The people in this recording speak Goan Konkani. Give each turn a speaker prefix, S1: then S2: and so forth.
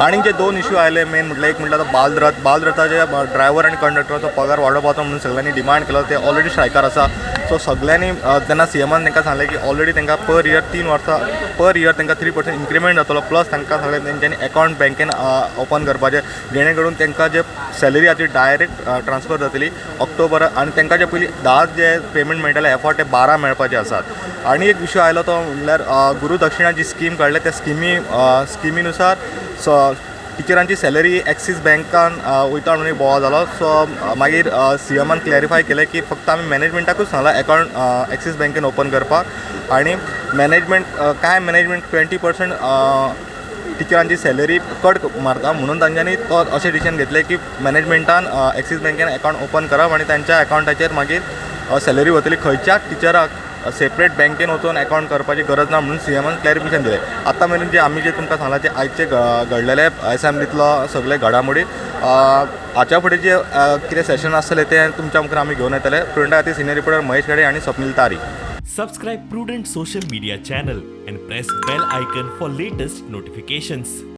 S1: आनी जे दोन इश्यू आयले मेन म्हटल्यार, एक म्हटल्यार आतां बालरथ. बालरथाचे ड्रायव्हर आनी कंडक्टराचो पगार वाडोवपाचो म्हणून सगळ्यांनी डिमांड केलो. ते ऑलरेडी स्ट्रायकार आसा. सो सगळ्यांनी तेन्ना सीएमान तांकां सांगलें की ऑलरेडी तांकां पर इयर 3 वर्सां, पर इयर तांकां 3% इन्क्रिमेंट जातलो. प्लस तांकां सांगलें तेंच्यांनी अकावंट बँकेन ओपन करपाचें, जेणे करून तांकां जे सॅलरी आसा ती डायरेक्ट ट्रान्सफर जातली ऑक्टोबर. आनी तांकां जे पयलीं 10 जे पेमेंट मेळटाले एफर्ट, ते 12 मेळपाचे आसात. आनी एक इशू आयलो तो म्हणल्यार गुरू दक्षिणा जी स्कीम काडल्या, त्या स्किमीनुसार सो टिचरांची सॅलरी एक्सीस बँकान वयता म्हणून एक बोवाळ जालो. सो मागीर सीएमान क्लॅरिफाय केलें की फक्त आमी मॅनेजमेंटाकूच सांगलां अकावंट एक्सीस बँकेन ओपन करपाक आनी मॅनेजमेंट कांय मॅनेजमेंट 20% टिचरांची सॅलरी कट मारता म्हणून तांच्यांनी तो अशें डिसिजन घेतलें की मॅनेजमेंटान एक्सीस बँकेन अकावंट ओपन करप आनी तांच्या अकावंटाचेर मागीर सॅलरी वतली. खंयच्याच टिचराक सेपरेट बँकेन वचून अकावंट करपाची गरज ना म्हणून सीएमान क्लॅरिफिकेशन दिलें. आतां मेरेन जे आमी जे तुमकां सांगलां ते आयचे घडलेले एसेंब्लीतलो सगळे घडामोडी. हाच्या फुडें जे कितें सेशन आसतलें तें तुमच्या मुखार आमी घेवन येतले. प्रुडंटा खातीर सिनियर रिपोर्टर महेश गाडे आनी स्वप्नील तारी.
S2: Subscribe Prudent Social Media channel and press bell icon for latest notifications.